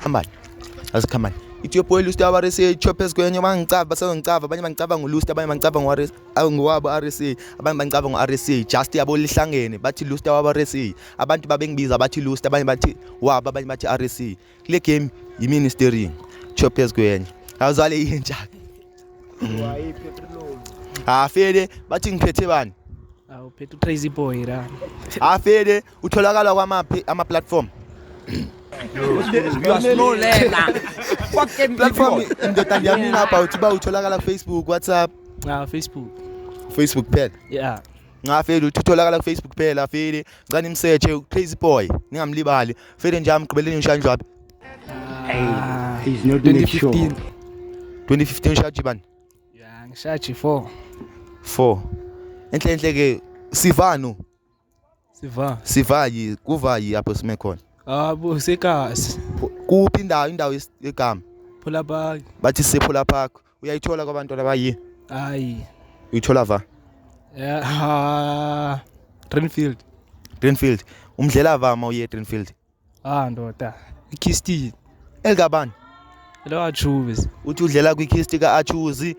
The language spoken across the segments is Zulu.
Khambani. Azikhambani. Ithi your boy Luster RSA chop kwenye bangicava basazongicava abanye bangicava ngoLuster, abanye bangicava ngo-RSA, ngowabo RSA, abanye bangicava ngo-RSA, just yabo lihlangene bathi Luster wabo RSA. Abantu babengibiza bathi Luster, abanye bathi wabo, abanye bathi RSA. Kule game yimini steering chop kwenye. Awuzale intsha. Ah fele bathi ngiphethe bani? Awuphethe uCrazy Boy la. Ah fele utholakala kwamaphi ama platform? You are slow learner. Fucking Platform indoda ndiyamina about uba utholakala ku Facebook, WhatsApp? Ah, Facebook. Facebook phela. Yeah. Nga fele uthi utholakala ku Facebook phela fele. Ngicela nimsearch Crazy Boy, ningamlibali. Fele nje amgqibeleni ngishanjwa. Ah, He's not mature. 2015. 2015 ushaji bani? Yeah, ngishaya G4. 4. Enhle enhle ke sivano. Siva. Sivayi kuvayi apho sime khona. Ah, bo sekasi. Kuphi indawo igama? Phula Park. Bathi Sephola Park. Uyayithola kwabantwana abayi? Hayi. Uyithola va? Yeah, ah, Greenfield. Greenfield. Umdlela va ma uye Greenfield? Ah, ndoda. Ikisti. Elikabani? Lo achuze. Uthi udlela kwikisti ka-Achuzi.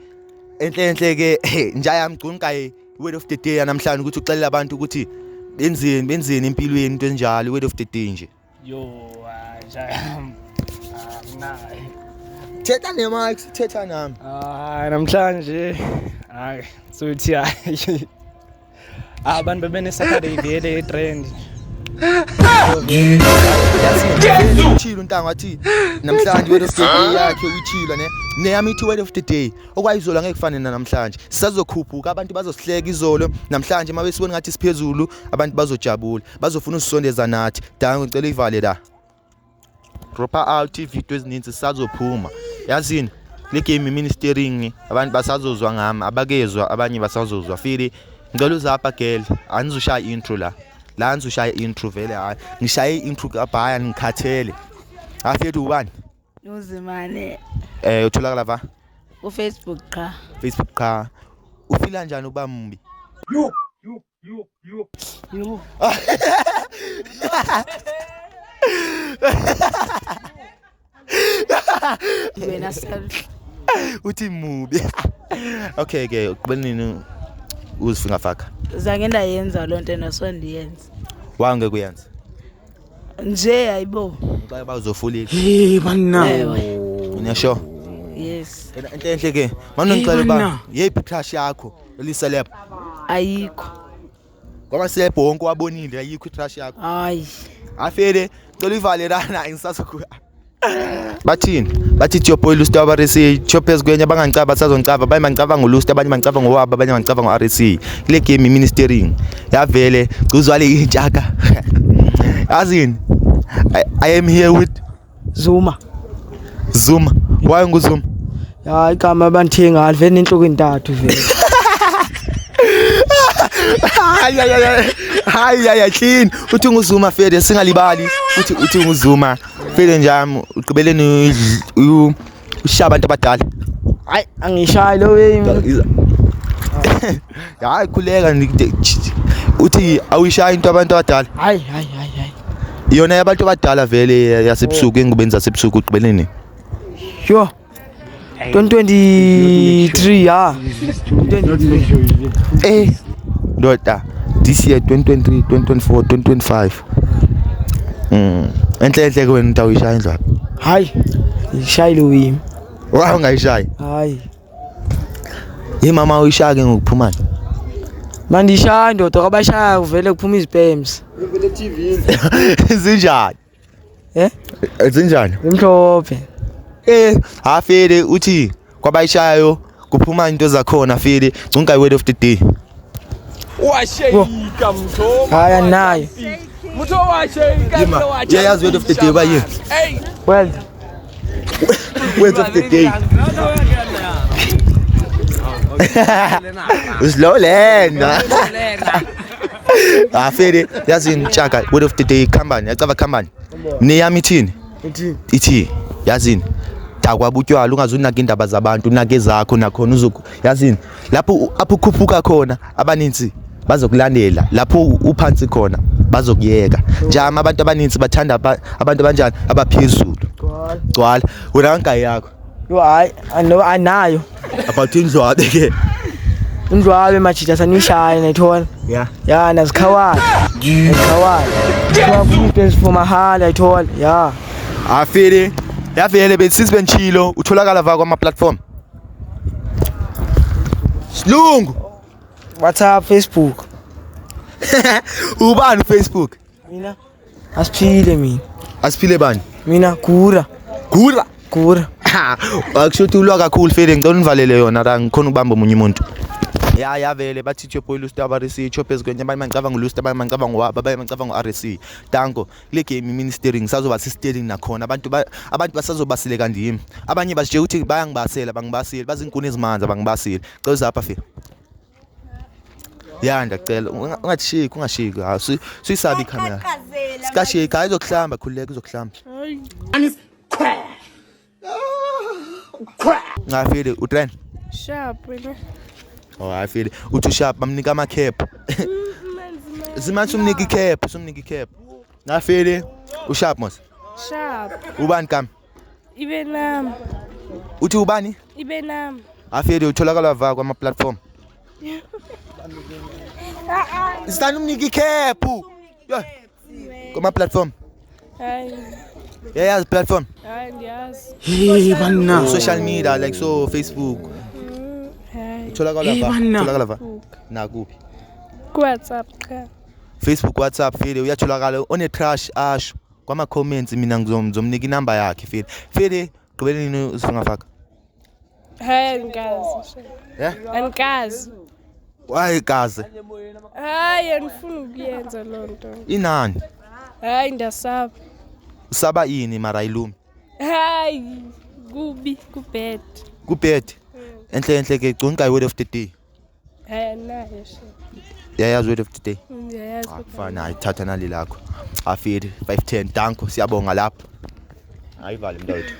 Enhle enhle ke njaya mgcunka word of the day namhlanje ukuthi uxelela abantu ukuthi benzeni benzeni empilweni into enjalo, word of the day nje. Yo, njaya. Ah, nayi. Thetha ne mic, thetha nami. Ah, namhlanje hayi sothi hayi. Abantu bebene Saturday vele trend. Uchilo untango athi namhlanje word of the day yakhe uchilo ne. Neyami ithi word of the day. Okwayizolo angeke kufane namhlanje. Sisazokhuphuka, abantu bazosihleka izolo, namhlanje uma besibona ngathi siphezulu abantu bazojabula. Bazofuna usisondeza nathi. Dango ngicela ivale la. Dropa out ivideo ezininzi sisazophuma. Yazini le game ministering abantu basazozwa ngami, abakezwa abanye basazozwa. Fili ngicela uzapha girl, anizushaya intro la. La anizushaya intro vele, hayi. Ngishaye intro kabhaya ngikhathele. Afethu ubani? Uzimane. Utholakala va? Ku Facebook cha. Facebook cha. Ufila njani uba mbi? Yo. Wena self. Uthi mubi. Okay ke uqhubeleni uzifinga faka. Zange ndayenza loo nto naso ndiyenza. Wange kuyenza. Nje hayibo. Ngicela bawuzofulile. Hey banna. Ewe. Uniyasho? Yes. Enhle enhle ke. Manje ngicela uba yeyiphi crush yakho eliceleb? Ayikho. Ngoba celeb wonke wabonile ayikho icrush yakho. Hayi. Afele cela ivale lana ngisazokhu. Bathini? Bathi it's your boy Luster wa RSA, Chopez kwenye bangangicaba basazongicaba, abanye bangicaba ngoLuster, abanye bangicaba ngowabo, abanye bangicaba ngo-RSA. Kule game ministering yavele uzwale intshaka. Azini I am here with Zuma. Zuma. Why nguZuma? Ya igama abanthiye ngalo vele nenhloko entathu vele. Hayi hayi hayi hayi clean. Uthi nguZuma fede singalibali. Uthi nguZuma. Fede njami ugqibeleni ushaya abantu abadala. Hayi angishayi lo way. Hayi khuleka uthi awuyishaya into abantu abadala. Hayi hayi hayi hayi. Yona yabantu abadala vele yasebusuku engubeni zasebusuku ugqibeleni. Sure. 2023 ya. 2023. Ndoda this year 2023 2024 2025. Enhle enhle ke wena into awuyishaya indlwana. Hayi. Ishayile uyimi. Wa ungayishayi. Hayi. Hey mama uyishaya ke ngokuphuma. Mandishaya ndoda kwabashaya kuvele kuphuma izipams. Zinjani? Eh? Zinjani? Imhlophe. Afele uthi kwabayishayo kuphuma into zakhona fele ngcunka word of the day. Washayika mtho. Hayi nayo. Mtho washayika. Yima, uyayazi word of the day ba yini? Hey. Well, Word of the day. Slow lena. Afele yazi ntshaka word of the day company, yacaba company. Neyami ithini? Ithini? Ithi yazini dakwa butywala ungazunaka indaba zabantu unake ezakho nakhona uzoku yazini lapho apho ukhuphuka khona abaninzi bazokulandela lapho uphansi khona bazokuyeka. Njama abantu abaninzi bathanda abantu abanjani abaphezulu. Gcwala. Wena kangayi yakho. Yo hayi, anoba anayo. About indlwabe ke. Indlwabe majita sanishaya nayithola. Yeah. Ya nazikhawala. Nazikhawala. Kuthiwa for mahala ayithola. Ya. Afile. Yavele besithi benchilo utholakala va kwama platform. Silungu. WhatsApp, Facebook. Ubani Facebook? Mina asiphile mina. Asiphile bani? Mina gura. Gura. Gura. Akusho ukuthi ulwa kakhulu fele ngicela univalele yona la ngikhona ukubamba omunye umuntu. Ya ya vele bathi your boy Lusta RC chop ezikwenye abanye mangicabanga uLusta abanye mangicabanga ngowabo abanye mangicabanga ngo-RC. Danko kule game ministering sazoba sisteering nakhona abantu abantu basazobasile kandimi. Abanye basije ukuthi bayangibasela bangibasile bazinkuni ezimanzi abangibasile. Cela uzapha fe. Ya ndiyacela ungathishiki ungashiki suyisabi ikhamera. Sikashiki hayi izokuhlamba khululeka izokuhlamba. Ngafile utrend. Sharp wena. Oh afile uthi sharp bamnika ama cap. Simanje umnika icap, sumnika icap. Ngafile usharp mos. Sharp. Ubani kam? Ibe nami. Uthi ubani? Ibe nami. Afile utholakala va kwama platform. Isitani umnika icap. Kwama platform. Hayi. Yayazi platform. Hayi ndiyazi. Hey banna. Social media like so Facebook. Hayi. Utholakala va. Utholakala va. Nakuphi? Ku WhatsApp cha. Facebook WhatsApp file uyatholakala one trash asho kwama comments mina ngizomnika inamba yakhe file. File gqibeleni usungafaka. Hayi angikazi. Yeah? Angikazi. Why kaze? Hayi andifuni ukuyenza loo nto. Inani? Hayi ndiyasaba. Usaba ini mara ilumi? Hayi kubi kubad. Kubed. Enhle enhle ke gcunka word of the day. Hayi anayo she. Yayazi word of the day. Ndiyayazi. Akufana ayithatha nali lakho. Afile 510 danko siyabonga lapho. Ayivale mntawethu.